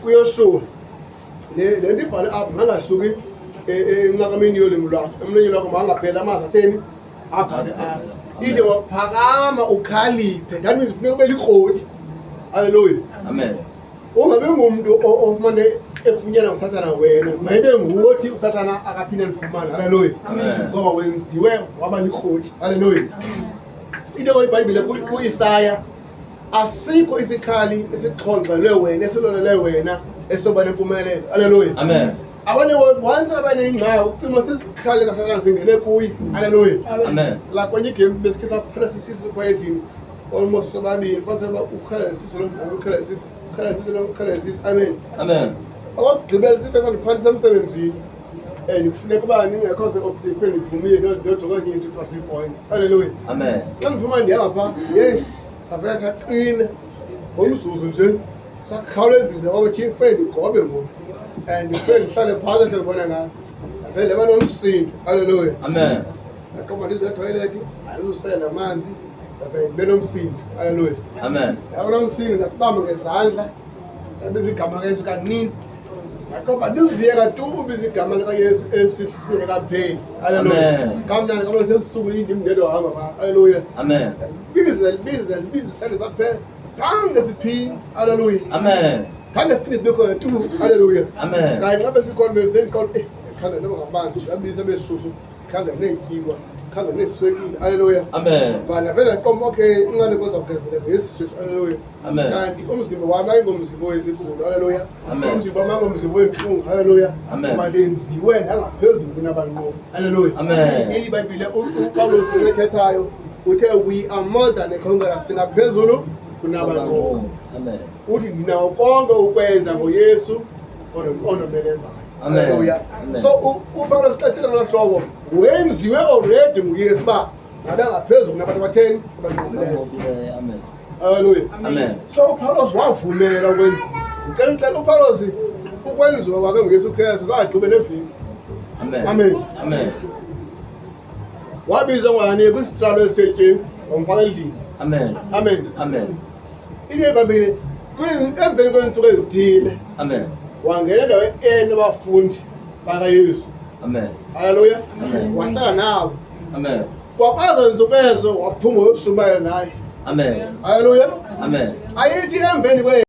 kuYoshuwa le nto ibhale apha mangasuki encakameni yolimi lwakho, emlonyeni lwakho mangapheli amazwi atheni abhale apha. Ithi phakama ukhaliphe, that means funeka ube likroti. Haleluya. Amen. Ungabi ngumntu ofumane efunyanwa nguSathana wena, mayibe nguwe othi uSathana akaphinde ndifumane. Haleluya. Ngoba wenziwe waba likroti. Haleluya. Into koyibhayibhile kuIsaya, asikho isikhali esixhonxelwe wena, esilolelwe wena, esoba nempumelelo. Haleluya. Amen. Abanye once abanengxaki ucima sisikhali kaSathana singene kuye. Haleluya. Amen. La kwenye igame besikhe saphela sisisu phaa endlini almost sobabini, fanele uba ukhala nesisu lo, ukhala nesisu, ukhala nesisu lo, ukhala nesisu. Amen. Amen. Okwakugqibela sibe sandiphathisa emsebenzini and kufuneka uba ningekho seofisini, kufuneka ndiphumile ndiyojonga ezinye into plus 3 points. Halleluya. Amen. Xa ndiphuma ndihamba phaa, yeyi, savele saqina ngomzuzu nje, sakhawulezisa ngoba tyhini funeke ndigobe ngoku and funeke ndihlale phantsi ehle ndibona ngalo. Ndavele ndaba nomsindo. Halleluya. Amen. Ndaqomba ndize ethoyilethi, andizusela namanzi, ndavele ndibe nomsindo. Halleluya. Amen. Ndaba nomsindo, ndasibamba ngezandla, ndabiza igama likaYesu kaninzi. Ndaqomba ndiziyeka tu ubiza igama likaYesu esisingekapheli. Halleluya. Amen. Kamnandi kaloku sebusuku indim ndedwa hamba phaa. Halleluya. Amen. Ndalibiza, ndalibiza, ndalibiza, sande saphela. Zange siphinde. Halleluya. Amen. Zange siphinde sibe khona tu. Halleluya. Amen. Kanye xa besikhona bendiqonda, khange noba ngamanzi, ndabisa besusu, khange neetyiwa, khange neeswekile. Halleluya. Amen. But ndavele ndaqonda, okay, ingane kuzawugezeleka ngesisu. Halleluya. Amen. Kanti umzimba wami ayingomzimba wezigulo. Halleluya. Amen. Umzimba wami ayingomzimba wentlungu. Halleluya. Amen. Ngoba ndenziwe nangaphezulu kunabanqobi. Halleluya. Amen. Ili iBhayibhile uPawulos ethethayo uthe we are more than a conqueror, singaphezulu kunabanqobi. Amen. Uthi ndinawo konke ukwenza ngoYesu onomelezayo. Amen. Haleluya. Amen. So uPawulos xethile ngolo hlobo, wenziwe already nguYesu uba ngabe ngaphezulu kunabantu abatheni, abanqobileyo. Amen. Haleluya. Amen. So uPawulos wavumela ukwenziwa. Ngicela ucela uPawulos ukwenziwa kwakhe nguYesu Kristu zagqibe neviki. Amen. Amen. Amen. Wabiza ngwane kwisitralo esisetyeni, wamfaka endlini. Amen. Amen. Amen. Into ebabili emveni kweentsuku ezithile Amen. wangena endaweni enabafundi bakaYesu. Amen. Haleluya. Amen. Wahlala nabo. Amen. Kwakwazo ntsuku ezo waphuma wayoshumayela naye. Amen. Haleluya. Amen. Ayithi emveni kwe